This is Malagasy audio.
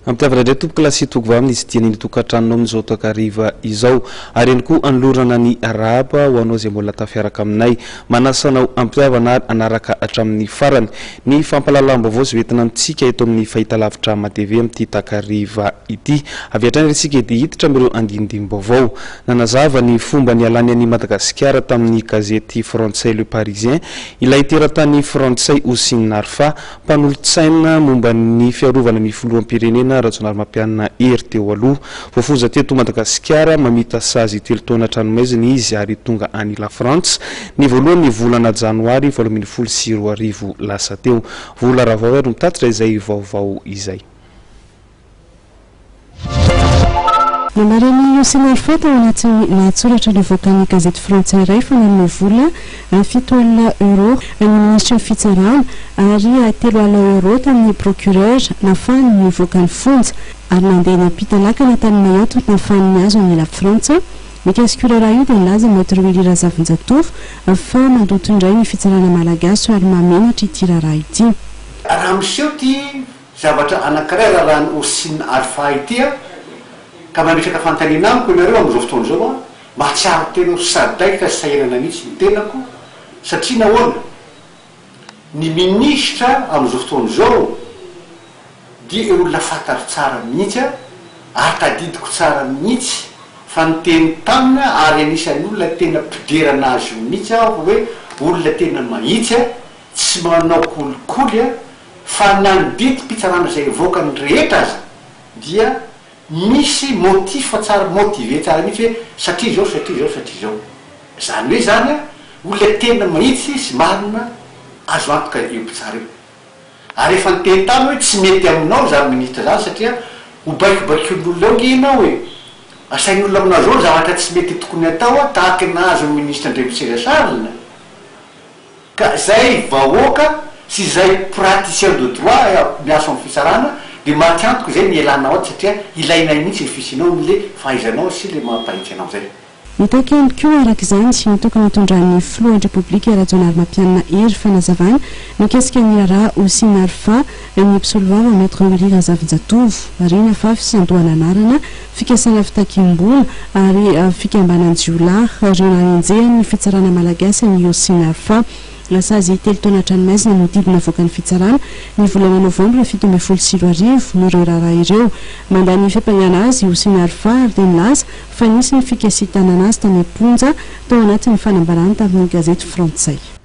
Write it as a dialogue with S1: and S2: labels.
S1: Ampitiavana indray tompoko lahy sy tokovavy amin'ny hitsidihan'ny ny tokantranonao amin'izao takariva izao. Ary ihany koa anolorana ny arahaba ho anao izay mbola tafiaraka aminay. Manasa anao ampitiavana ary hanaraka hatramin'ny farany ny fampahalalam-baovao izay hoentina amintsika eto amin'ny fahitalavitra Matv amin'ity takariva ity. Avy hatrany ary isika dia hiditra amin'ireo andinindini-baovao. Nanazava ny fomba nialany an'i Madagasikara tamin'ny gazety frantsay Le Parisien ilay teratany frantsay Houcine Arfa. Mpanolotsaina momba ny fiarovana ny filoham-pirenena Rajaonarimampianina Hery teo aloha. Voafonja teto Madagasikara, mamita sazy telo taona an-tranomaizina izy ary tonga any Lafrantsa ny voalohan'ny volana janoary 2018 lasa teo. Vola Ravao ary no mitatitra izay vaovao izay.
S2: Nambaran'i Hossein Arfa tao anatin'ny lahatsoratra navoakan'ny gazety frantsay iray fa nanome vola 70 euros ny minisitry ny fitsarana ary 30 euros tamin'ny procureur nahafahany nivoaka ny fonja ary nandeha niampita lakana tany Mayotte nahafahany nihazo an'i La Frantsa. Mikasika io raharaha io dia nilaza Maître Willy Razafinjatovo fa mandoto indray ny fitsarana malagasy ary mahamenatra ity raharaha ity.
S3: Raha miseho ity Zavatra anankiray rarahan'i Houcine Arfa ity an, ka mametraka fanontaniana amiko ianareo amin'izao fotoana izao an, mahatsiaro tena ho sadaikatra sy sahirana mihitsy ny tenako, satria nahoana? Ny minisitra amin'izao fotoana izao dia olona fantatro tsara mihitsy an, ary tadidiko tsara mihitsy fa niteny taminy aho ary anisan'ny olona tena mpidera an'azy io mihitsy aho hoe olona tena mahitsy an, tsy manao kolikoly an, Fa na ny didim-pitsarana izay avoakany rehetra aza dia misy motif tsara, motivé tsara mihitsy hoe satria izao, satria izao, satria izao. Izany hoe izany an, olona tena mahitsy sy marina azo antoka io mpitsara io. Ary efa niteny taminy hoe tsy mety aminao izany ministra izany satria ho baikobaikoin'olona eo ange ianao e! Asain'olona aminao izao ny zavatra tsy mety tokony hatao an, tahaka ny nahazo ny ministra Andriamiseza Charles. Ka izay vahoaka sy izay praticien de droit miasa ao amin'ny fitsarana dia maty antoka izay ny hialanao ato satria ilainay mihitsy ny fisianao amin'le fahaizanao sy le maha mpahitsy anao izay.
S2: Mitaky ihany koa araka izany ny tokony hitondran'ny filohan'ny Repoblika Rajaonarimampianina Hery fanazavana mikasika ny raharaha Houcine Arfa ny mpisolovava Maître Willy Razafinjatovo. Marihina fa fisandohana anarana, fikasana fitakiam-bola ary fikambanan-jiolahy ireo nanenjehan'ny fitsarana malagasy an'i Houcine Arfa. Sazy telo taona an-tranomaizina no didy navoakan'ny fitsarana ny volana novambra 2017 noho ireo raharaha ireo. Mandà ny fiampangana azy i Houcine Arfa ary dia nilaza fa nisy ny fikasitanana azy tany am-ponja tao anatin'ny fanambarany tamin'ny gazety frantsay.